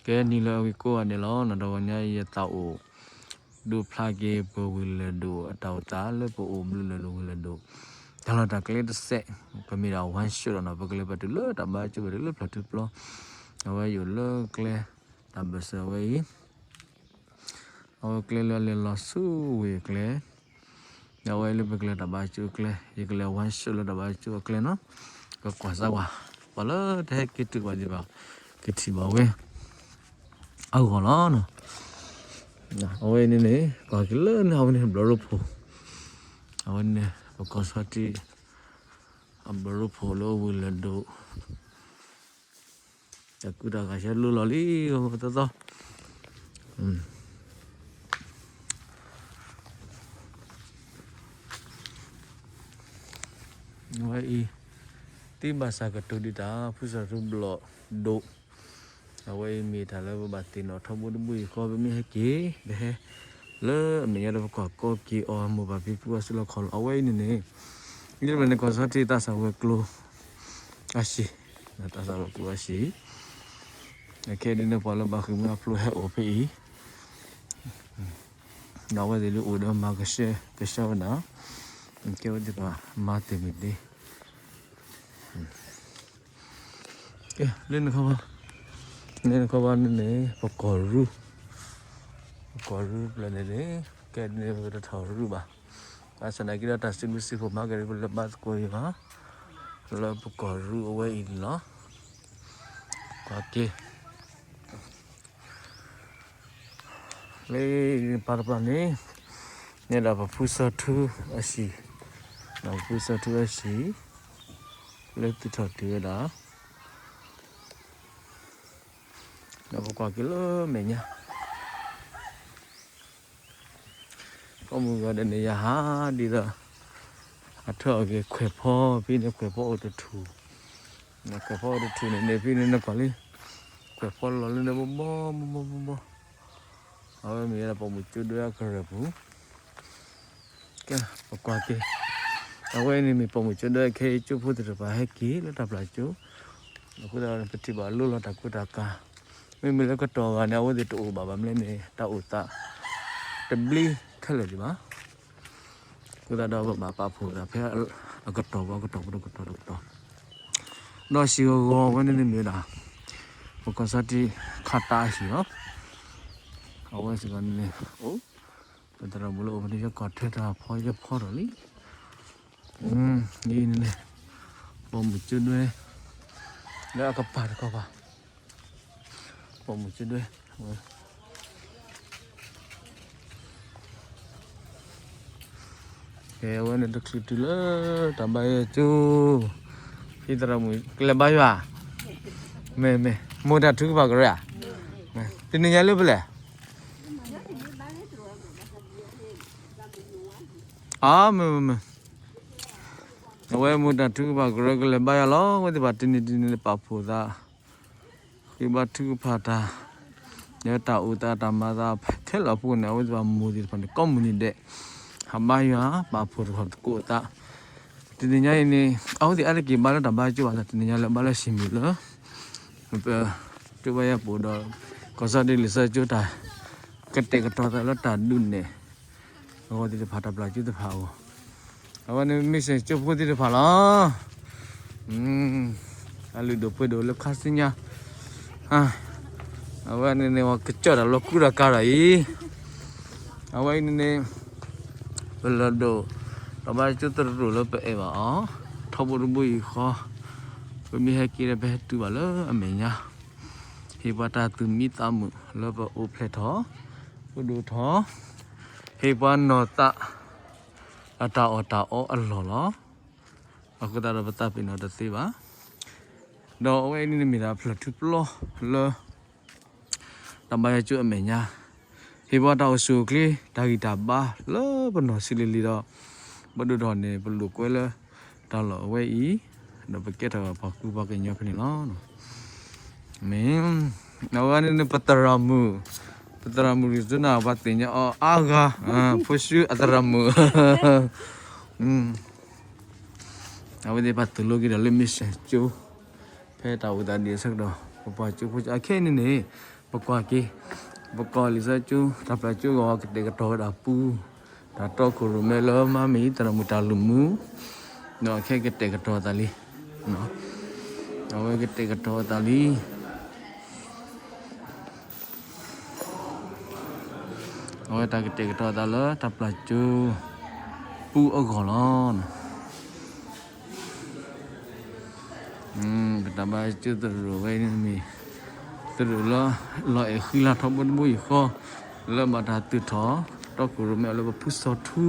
ကဲနံၤလၢအဂ့ၤကိးဂၤဒဲးလီၤ. နီၢ်တဂီၤညါအံၤ ယသးအိၣ်ဒိးဖျါက့ၤပဝံၤလၢၤဒိၣ်အတၢ်အိၣ်သးလၢပအိၣ်ဘျုးလၢၤဒိၣ်ဝံၤလၢၤဒိၣ်, တၢ်လီၢ်တၢ်ကျဲတစဲး, ပမ့ၢ်ဒၣ် one shot လီၤနီၤ, ပကလဲၤပတုၤလၢတၢ်ဘါကၠိ ပတုၤလၢဖျၢၣ်ထူပျီ, အဝဲယအိၣ်လၢကျဲ တၢ်ဘၢၣ်စၢၤအဝဲအံၤ အဝဲကျဲလၢအလဲၤလီၤဆူဝ့ၢ်အကျဲ, အဝဲလၢပကလဲၤတၢ်ဘါကၠိအကျဲ, ယကလဲၤ one shot လၢတၢ်ဘါကၠိအကျဲနီၤ, ကကွၢ်စၢ်ကွၢ်, ပှၤလၢတဟဲက့ၤတုၤဘၣ်ဒံးဘၣ်, ကထံၣ်ဘၣ်ဝဲ အဂီၢ်လီၤ. အဝဲန့ၣ်န့ၣ် ကွၢ်က့ၤလၢန့ၣ် အဝဲန့ၣ်ဘျီၣ်ရိဖှိၣ်, အဝဲန့ၣ် ပကီၢ်ဆီထံး အဘျီၣ်ရိဖှိၣ်လၢဝံၤလၢၤဒိၣ် တၢ်ကူတၢ်ကၤဆဲးလိလီၤလံ သီသီ. အဝဲအံၤ သ့ဘၣ်ဆၣ်ကတိၤဒံးတၢ် ဖုစၢ်ထူဘျီၣ်ဒိၣ်, အဝဲအံၤမ့ၢ်တၢ်လၢပဘၣ်သ့ၣ်နီၣ်ထီဘိတဘိယူၢ်ဃီ ပမ့ၢ်ဟဲက့ၤ ပဟဲ လၢအမဲာ်ညါဒီးပကွၢ်ကီက့ၤအီၤ မိၢ်ပၢ်ဖံဖုအစုလီၢ်ခီၣ်လီၢ် အဝဲအံၤန့ၣ်န့ၣ်, ဒ်လဲၣ်န့ၣ်ကီၢ်ဆီထံးတၢ်ဆၢဝဲၤကျိၤ အဆံး, တၢ်ဆၢဝဲၤကျိၤအဆံး, ခဲအံၤဒ်န့ၣ်ပှၤလၢဘၣ်ဃ့ၢ်မှံဟးဖျိးဟဲအိၣ်ဖဲအံၤ, ဒီးအဝဲသ့ၣ်ဒ်အိၣ်ဒီးမၤကဆှဲကဆှီဝဲဒၣ်, ကဲဝဲသ့ၣ်တဖၣ်မၤတ့ၢ်မ့ၢ်ဒ် ကဲ လၢနခီဘၣ်, လၢနခီဘၣ်န့ၣ်န့ၣ် ပကီၢ်ရူၢ်, ပကီၢ်ရူၢ်ဖျၢၣ်န့ၣ်န့ၣ်, ကဲန့ၣ်ပတထီၣ်ရူၢ်ဘၣ်, ဘၣ်ဆၣ်သနာ်က့ဒီးတၢ်စုမုၢ်စုဖိမၤကဒီးပလၢဘၣ်သကိးအံၤဘၣ်, လၢပကီၢ်ရူၢ်အဝဲအံၤန့ၣ်လီၤ, ကွၢ်က့ၤ လၢပၢ်တပၤန့ၣ်, န့ၣ်ဒီးပဖုစီၤထူအဆံး, ဒီးပဖုစီၤထူအဆံး, လၢသုထီၣ်တုၤဝဲဒၣ်, ဒီးပကွၢ်က့ၤလၢမဲာ်ညါ ကိးမုၢ်ဂီၤဒဲးန့ၣ် ယဟးဒ်သိး အထၢၣ်အီၤက့ၤခွဲးဖီ, ဖဲန့ၣ် ခွဲးဖီအိၣ်တထူၣ်, ခွဲးဖီအိၣ်တထူၣ်န့ၣ်န့ၣ် ဖဲန့ၣ်နကွၢ်လံ, ခွဲးဖီလီၤလၢန့ၣ် ဘီဘီဘီဘီဘီ, အဝဲမ့ၢ်ဝဲဒၣ်ပိာ်မုၣ်ကၠိဒွဲအကရၢၢ်ပူၤ, ကဲ ပကွၢ်က့ၤ, အဝဲန့ၣ်မ့ၢ်ပိာ်မုၣ်ကၠိဒွဲ ခဲအံၤကၠိဖိသ့ၣ်တဖၣ်ဟဲက့ၤလၢတၢ်ပျၢ်ကၠိ, အဃိသတးဒီးပထံၣ်ဘၣ်လိလီၤတၢ်ကူတၢ်ကၤ, မ့မ့ၢ်လၢကတီၢ်ဂၤန့ၣ် အဝဲသ့ၣ်တအိၣ်ဘၣ်ဘၣ်မနုၤလဲၣ်န့ၣ် တၢ်အိၣ်သး တဘျံးခဲလၢာ်ဒံးဘၣ်, အဃိသတးဒီးပဘၣ်ပာ်ဖှိၣ်သးဖဲအကတီၢ်ပူၤ အကတီၢ်ပူၤတကတီၢ်တကတီၢ်, ဒီးဟံၣ်ဂီၤဂီၤဝဲန့ၣ်န့ၣ်မ့ၢ်ဝဲဒၣ် ပကီၢ်ဆီထံးခးတၢ်အဟံၣ်လီၤ, အဝဲစ့ၢ်ကီးန့ၣ်န့ၣ် အိၣ် ပသရၣ်မုၣ်လၢအိၣ်ဖဲန့ၣ် ယကွၢ်ထွဲတၢ်ဖီယဖီထီၣ်လံ, အံၤန့ၣ်န့ၣ် ပိာ်မုၣ်ကၠိဒွဲ လၢအကပၤတခီပၤ, ပိာ်မုၣ်ကၠိဒွဲ ကဲ အဝဲန့ၣ်တချုးတုၤလၢတၢ်ဘါယွၤကၠိ, ဟံးသရၣ်မုၣ် ကလဲၤဘါယွၤ, မ့ၢ် မ့ၢ် မိၢ်တၢ်ထုကဖၣ်ကရၢဧါ, တနံၤညါလၢပလဲၣ်, အါ မ့ၢ် မ့ၢ် မ့ၢ်, အဝဲမိၢ်တၢ်ထုကဖၣ်ကရၢကလဲၤဘါယွၤလီၤ, အဝဲသ့ၣ်တဖၣ်တနံၤတနံၤန့ၣ်ပာ်ဖှိၣ်သး ဃ့ဘါထုကဖၣ်တၢ်, လၢတၢ်အိၣ်သးတၢ်မၤသးဖဲထဲလီၤအပူၤန့ၣ် အဝဲသ့ၣ်တဖၣ်မိၢ်သ့ၣ်တဖၣ်န့ၣ် ကိးမုၢ်နံၤဒဲး ဟးဘါယွၤ ပာ်ဖှိၣ်သကိးသး, တနံၤညါအံၤန့ၣ် အဝဲသ့ၣ်အါတက့ၢ်ဘါလၢတၢ်ဘါကၠိဘၣ်သး တနံၤညါလၢဘါလၢဟံၣ်မုၢ်လၢ ပ ကၠိဘါယွၤပူၤဒီး ကီၢ်ဆီထံးလံာ်စီဆှံကၠိတၢ် ကတဲာ်ကတီၤသးလၢတၢ်ဒုးနဲၣ် အဂီၢ်သ့ၣ်တဖၣ် တၢ်ပျၢ်ကၠိသ့ၣ်တဖၣ်အဂီၢ်, အဝဲန့ၣ် မ့ၢ်စ့ၢ်ကီးကၠိဖိသ့ၣ်တဖၣ်လီၤ. အလုၢ်ဒိၣ်ပှ့ၤဒိၣ်လၢခါဆူညါ, အဝဲန့ၣ်န့ၣ် ပကစၢၢ်တၢ်လီၤကူတၢ်ကၤတၢ်အံၤ, အဝဲအံၤန့ၣ်န့ၣ် ပလီၢ်ဒိၣ် တၢ်ဘါကၠိသရိာ်လၢပအဲၣ်ဘၣ်အီၤ ထီဘိတဘိယူၢ်ဃီ, ပမ့ၢ်ဟဲက့ၤဒီး ပဟဲတုၤဘၣ်လၢအမဲာ်ညါ, ဟ့ၣ်ပှၤတၢ်သူၣ်မံသးမုာ်လၢပအိၣ်ဖျဲၣ်ထီၣ် ပဒိၣ်ထီၣ်, ဟ့ၣ်ပှၤနီၢ်သး အတၢ်အီၣ်တၢ်အီအလီၢ်လီၤ. အဃိသတးဒီးပသးပ့ၤနီၣ်တသ့ဘၣ်. ဒီးအဝဲအံၤန့ၣ်မ့ၢ်ဒၣ်ဖျၢၣ်ထူပျီလၢ တၢ်ဘါယွၤကၠိအမဲာ်ညါ, ဟ့ၣ်ပှၤတၢ်အိၣ်ဆူၣ်အိၣ်ချ့ တၢ်ဂံၢ်တၢ်ဘါလၢပနီၢ်ဆံးလံၤလံၤဒီး ပဒိၣ်ထီၣ်န့ၣ် ပလိာ်ကွဲလၢတၢ်လီၢ်အဝဲအံၤ, ဒီးပကဲထီၣ်ပှၤကူပှၤကညီဖဲန့ၣ်လီၤ. မ့ၢ် အဝဲန့ၣ်န့ၣ် ပသရၣ်မုၣ်, ပသရၣ်မုၣ်ရံၣ်သုနၢ် ပှၤသ့ၣ်ညါအီၤအါဂၤ, ဖိၡူအသရၣ်မုၣ်, အဝဲသ့ၣ်ပှၤသိၣ်လိက့ၤဒီးလၢမ့ၢ်စ့ၢ်ကီးကၠိ, ဖဲတၢ်အိၣ်သးဒံးအဆၢကတီၢ် ပပှၤကၠိဖိအခဲအံၤန့ၣ်န့ၣ် ပကွၢ်က့ၤ ပကီၢ်လံာ်စီဆှံကၠိ တၢ်ပျၢ်ကၠိဂီၤ ကတဲာ်ကတီၤဝဲဒၣ်ပူ တၢ်တီခိၣ်ရိၣ်မဲလၢမါမ့ၢ်တၢ်မုာ်တၢ်လူၤမူ ဒီးခဲကတဲာ်ကတီၤသးလံ အဝဲကတဲာ်ကတီၤသးလံ အဝဲတၢ်ကတဲာ်ကတီၤသးလၢတၢ်ပျၢ်ကၠိ ပူအဂီၢ်လီၤ. ပတၢ်ဘါကၠိသရိာ်ဝဲန့ၣ်မ့ၢ် သရိာ်လၢ လီၤအဲၣ်ဃံလၤထီဘိတဘိယူၢ်ဃီ လၢဘၣ်တၢ်သုးထီၣ် တီခိၣ်ရိၣ်မဲအီၤလၢပဖုစီၤထူ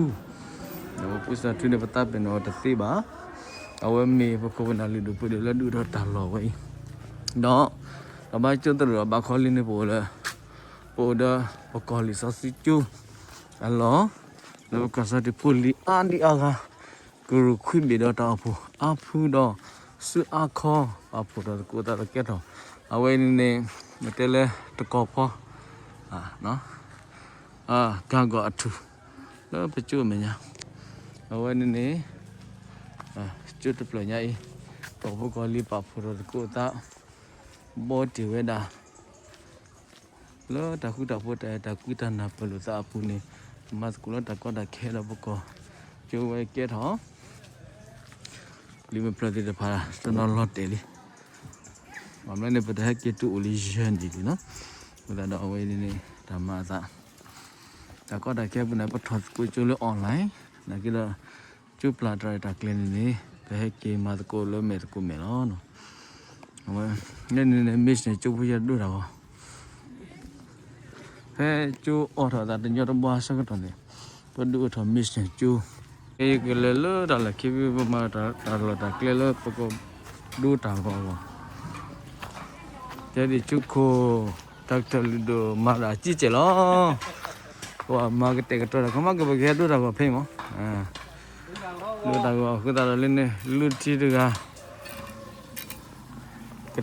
ဒီးပဖုစီၤထူန့ၣ် ပသးပ့ၤနီၣ်အီၤတသ့ဘၣ်. အဝဲမ့ၢ်ပခိၣ်ပနၢ်လုၢ်ဒိၣ်ပှ့ၤဒိၣ်လၢဒုးအိၣ်ထီၣ်တၢ်လီၢ်ဝဲအံၤ ဒီး တၢ်ဘါကၠိသရိာ်အဘၣ်ခီလံန့ၣ် ပအိၣ်လၢ ပအိၣ်ဒီးပကီၢ်လံာ်စီဆှံကၠိ အလီၢ် လၢပကီၢ်စီၤတံၢ်ဖိလံၤအါဒံအါဂၤ ကရူၢ်ခွံဘ့ၣ်ဒီးတၢ်အိၣ်ဖှိၣ်အါဖုဒီး စုအါခီ ပာ်ဖှိၣ်ထီၣ်သကိးသးဒီးကဲထီၣ် အဝဲန့ၣ်န့ၣ် မ့ၢ်တဲလၢတကီၢ်ဖီ ဂၤဂီၢ်အထူၣ် လၢပကၠိအမဲာ်ညါ အဝဲန့ၣ်န့ၣ် ကၠိတဖျၢၣ်ညါအံၤ ကီၢ်ဖိကီၢ်လံၤပာ်ဖှိၣ်ထီၣ်သကိးသး ဘီတ့ၢ်ဝဲဒၣ် လၢတၢ်ဃူတၢ်ဖိးတၢ်အဲၣ်တၢ်ကွံတၢ်နၢ်ပၢၢ်လိာ်သးအပူၤန့ၣ် မၤသကိးလၢတၢ်ကီတၢ်ခဲဒီးပကီၢ်ကၠိဝဲကဲထီၣ် လံာ်မ့ၢ်ဖျၢၣ်သ့ၣ်တဖၣ် တနီၤလီၤတဲာ်လံ ဘၣ်မနုၤန့ၣ် ပတဟဲက့ၤတုၤအိၣ်လံယဲၢ်နံၣ်လံနီၤ အဃိသတးဒီးအဝဲန့ၣ်န့ၣ် တၢ်မၤအသး တၢ်ကီတၢ်ခဲအပူၤန့ၣ် ပထီၣ်သကိးကၠိလၢ online နာ်က့ဒီး ကၠိပျၢ်တၢ်ရဲၣ်တၢ်ကျဲၤန့ၣ်န့ၣ် ပဟဲက့ၤမၤသကိးလၢမဲာ်သကိးမဲာ်လီၤ. အဝဲ န့ၣ်န့ၣ်န့ၣ် mission ကၠိဖိယဲၢ်ဒိၣ်တၢ်ဂီၤ ဖဲကၠိအိးထီၣ်သးတညီတဘှါဆၢကတီၢ်န့ၣ် ပဒုးအိၣ်ထီၣ် mission ကၠိ ယကလဲၤလၢတၢ်လီၢ်ခံဘိ ပမၤတၢ်လီၢ်တၢ်ကျဲလၢပကဒိတၢ်ဂီၤအဂီၢ် တဲဒ်ကၠိခိၣ် တၢ်ကတၢၢ်လုၢ်ဒိၣ်မၤတၢ်ကံကဲးလီၤ ပှၤမၤကတဲာ်ကတီၤတၢ် ခီမ့ၢ်ကပကဟဲဒိတၢ်ဂီၤဖဲအံၤမး ဒိတၢ်ဂီၤအဃိသတးဒီးလၢန့ၣ် လုၢ်ထံတ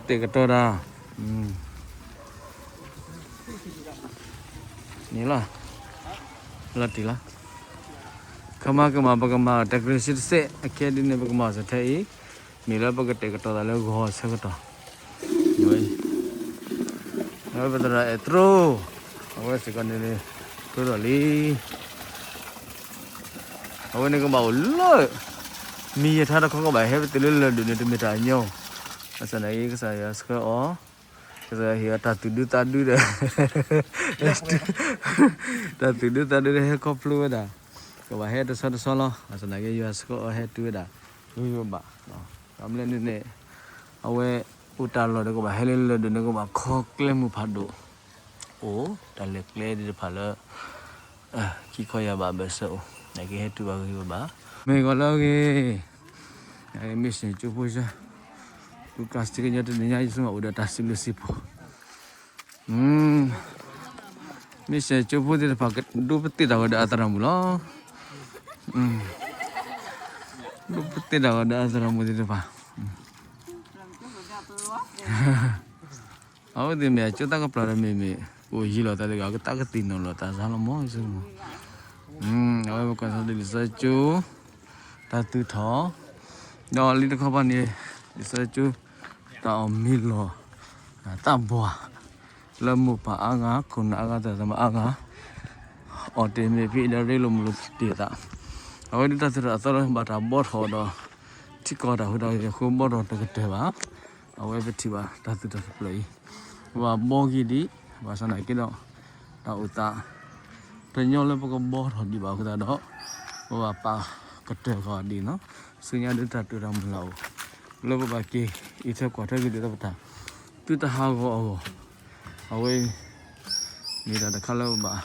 ဂၤ ကတဲာ်ကတီၤတၢ် န့ၣ်လီၤ လီၤတံၢ်လီၤ ခီမ့ၢ်ကမၤ ပကမၤတၢ်ကျဲၤစံတစဲး အခဲဒ်န့ၣ် ပကမၤစၢၤထဲအံၤ မ့ၢ်လၢပကတဲာ်ကတီၤသးလၢဂီၤဆၢကတီၢ် ဝဲပသရၣ်အဲၣ်တြိ အဝဲစ့ၢ်ကီးန့ၣ် တြိဒီးလံ အဝဲန့ၣ်ကဘၣ်အိၣ်လၢ မံၤယထါတခီကဘၣ်ဟဲပတုၤလၢ လၢၢ်ဒိၣ်န့ၣ် တမ့ၢ်တၢ်ညီ ဘၣ်ဆၣ်သနာ်က့ ကစၢ်ယွၤဆှၢအီၤ ကစၢ်ယွၤဟ့ၣ်အီၤတၢ်သူၣ်ဒူသးဒူဒီး တၢ်သူၣ်ဒူသးဒူဒီးဟဲခီဖျိဝဲဒၣ် ကဘၣ်ဟဲတဆီတဆီလီၤ. ဘၣ်ဆၣ်သနာ်က့ ယွၤဆှၢအီၤဟဲတုၤဝဲဒၣ် ဂံၢ်ဂံၢ်ဘၣ်ဘၣ် ဘၣ်မနုၤန့ၣ်န့ၣ် အဝဲအိၣ်တၢ်လီၢ်ဒီးကဘၣ်ဟဲလၢလၢၢ်ဒိၣ်န့ၣ် ကဘၣ်ခီကျဲမုၢ်ဖးဒိၣ် အိၣ်တၢ်လဲၤကျဲသ့ၣ်တဖၣ်လၢ ခံခီယၢ်ဘးဘၢၣ်စၢၤအိၣ် သနာ်က့ဟဲတုၤဘၣ်ဂ့ၤဂ့ၤဘၣ်ဘၣ် မ့ၢ်ဂီၤလၢအဂ့ၤ mission ကၠိဖိဆၢ ပူၤကၢ်စံကညီတနံၤညါ ယဆိကမိၣ်အိၣ်ဒီးတၢ်စံးဘျုးစံးဖှိၣ် mission ကၠိဖိသ့ၣ်တဖၣ် ဒိပသ့ၣ်တၢ်ဂီၤဒီးအသရၣ်မုၣ်လီၤ. ဒိပသ့ၣ်တၢ်ဂီၤဒီးအသရၣ်မုၣ်သ့ၣ်တဖၣ် အဝဲသ့ၣ်မ့ၢ် ကၠိတၢ်ကပျၢ်ဒီးမ့ၢ်မ့ၢ် အိၣ်ယံၤလိာ်သးတဂၤ ကတၢ်ကသ့ၣ်နီၣ်လိာ်သးစ့ၢ်လီၤမး အဝဲပကွၢ်ဆၢဒ်လံာ်စီဆှံကၠိ တၢ်သူၣ်ထီၣ် ဒီးလံတခီပၤန့ၣ် လံာ်စီဆှံကၠိ တၢ်အီၣ်မ့ၤလီၢ် သးဘှၢ် လၢမိၢ်ပၢ်အါဂၤ ခိၣ်နၢ်အါဂၤ သရၣ်သမါအါဂၤ အီၣ်တ့ၢ်မ့ၢ်ဖဲအံၤဒီး ရ့လိာ်မုာ်လိာ်တ့ၢ်သး အဝဲဒ်တၢ်သူၣ်ထီၣ်အသီလၢဘၣ်တၢ်ဘှီထီၣ်ဒီး ထံကီၢ်တၢ်ဟူးတၢ်ဂဲၤအဃိ ဘှီထီၣ်တကတၢၢ်ဘၣ် အဝဲပထံၣ်ဘၣ်တၢ်သူၣ်ထီၣ်တဖျၢၣ်အံၤ ပဘၣ်ဘှီက့ၤဒံး ဘၣ်ဆၣ်သနာ်က့ဒီး တၢ်အိၣ်သး တညီလၢပကဘှီထီၣ်ဒံးဘၣ်အဃိသတးဒီး ပဘၣ်ပာ်ကတၢၢ်ဃီၤဒံးနီၤ ဆူညါဒ်တၢ်တိာ်တၢ်မုၢ်လၢ်အိၣ် လၢပဘၣ်က့ၤ အံးထွဲကွၢ်ထွဲက့ၤဒ်သိးပတၢ် သုတဟးဂီၤအဂီၢ် အဝဲ မ့ၢ်တၢ်တခါလၢပဘၣ်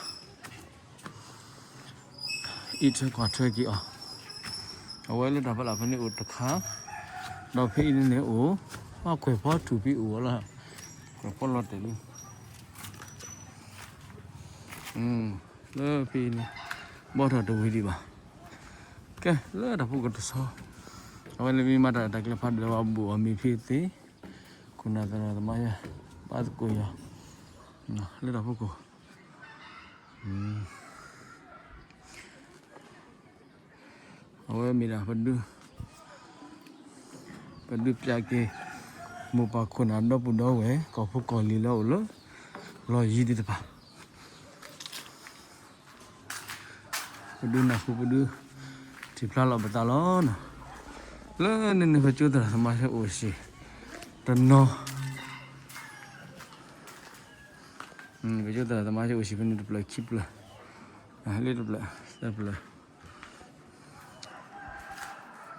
အံးထွဲကွၢ်ထွဲက့ၤအီၤ အဝဲလၢတၢ်ဖီလာ်ဖဲန့ၣ်အိၣ်တခါ ဒီးဖဲအံၤန့ၣ်န့ၣ်အိၣ် ကွဲၢ်ဖီထူၣ်ဖဲအိၣ်ဝဲလီၤ ကွဲၢ်ဖီလီၤတဲာ်လံ လၢဖဲအံၤန့ၣ် ဘှီထီၣ်တဝံၤဒံးဘၣ် ကဲ လၢတၢ်ဖီခိၣ်တဆီ အဝဲန့ၣ်မ့ၢ်မၤတၢ်တၢ်ကျဲၤဖးဒိၣ် ဝဲဘူးအီၤမ့ၢ်ဖဲသ့ ခိၣ်နၢ်သရၣ်သမါယၤ ဘၣ်သကိးယၤ လၢတၢ်ဖီခိၣ် အဝဲမ့ၢ်ဒၣ် ပဒုးပျးက့ၤ မိၢ်ပၢ်ခိၣ်နၢ်ဒီပုၢ်ဒီဝဲၢ် ကီၢ်ဖိကီၢ်လံၤလၢအိၣ်လၢ လီၢ်ယံၤသ့ၣ်တဖၣ် ပဒုးနၢ်ဟူပဒုးထံၣ်ဖျါလီၤပသးလီၤနီၤ. လၢန့ၣ်န့ၣ် ပကၠိသရၣ်သမါဆဲအိၣ်စ့ၢ်တနီၤ, ပကၠိသရၣ်သမါဆဲအိၣ်စ့ၢ်ဖဲန့ၣ်တဖျၢၣ်ခံဖျၢၣ်, လၢတဖျၢၣ် သၢဖျၢၣ်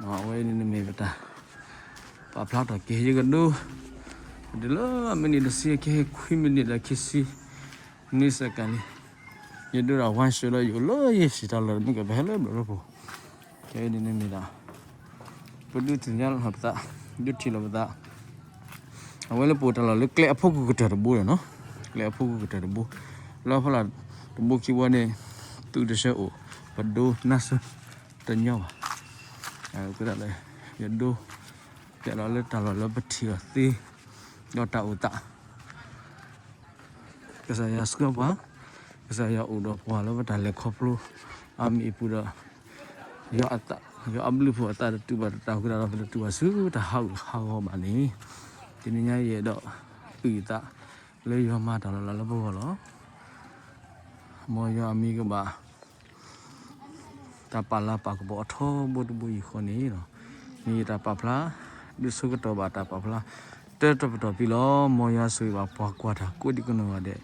အဝဲန့ၣ်န့ၣ်မ့ၢ်ပတၢ်ပာ်ဖျါထီၣ်က့ၤ ယကဒိ ဒ်လၢအမ့ၢ်နံၣ်တဆံအကဟဲခွံမံးနံးဒီးခံဆံနံၣ်စကၤလံ, ယဒိဒီးဝါၡဲးလီၤ ယအိၣ်လၢယဟံၣ်တၢ်လီၢ်တမ့ၢ်ကပဟဲလၢဘျီၣ်လၢပူၤ, ခဲအံၤန့ၣ်န့ၣ်မ့ၢ်ဒၣ် ပဒုးသ့ၣ်ညါလီၤပသး, ဒုးထံၣ်လီၤပသး အဝဲလၢပအိၣ်တၢ်လီၢ်လၢကျဲအဖီခိၣ်ကတၢၢ်တဘိန့ၣ်နီၤ, ကျဲအဖီခိၣ်ကတၢၢ်တဘိ, လၢဖီလာ်တဘိခံဘိန့ၣ် သုးတဆၢအိၣ် ပဒိနါစၢၤတညီဘၣ်, အဃိသတးလၢ ယဒိ ပျဲလီၤလၢတၢ်လီၢ်လၢပထံၣ်အီၤသ့ ဒီးတၢ်အိၣ်သး ကစၢ်ယွၤဆှၢပှၤ, ကစၢ်ယွၤအိၣ်ဒီးပှၤလၢပတၢ်လဲၤခီဖျိအမံၤအပူၤဒီး ယွၤအဘျုးအဖှိၣ်အသးတတုၤဘၣ်တတၢ်ဃူတၢ်ဒီး ပတတုၤဘၣ်ဆူတၢ်ဟးဂူာ်ဟးဂီၤဘၣ်န့ၣ်, တနံၤညါယအဲၣ်ဒိးအုၣ်သးလၢယွၤမၤတၢ်လီၤလးလၢပဂီၢ်လီၤ. မ်ယွၤအမံၤကဘၣ် တၢ်ပာ်လၤပာ်ကပီၤအထီဘိတဘိယူၢ်ဃီန့ၣ်လီၤ. မ့ၢ်ယတၢ်ပာ်ဖျါ ဒုးဆၢကတီၢ်ဘၣ်တၢ်ပာ်ဖျါ တၢတပတီၢ်ဖံလီၤ. မ်ယွၤဆိၣ်ဂ့ၤဘၣ်ပှၤကွၢ်တၢ်ကိးဒံကနီၢ်ဂၤဒဲး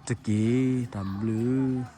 တက့ၢ်. တၢ်ဘျုး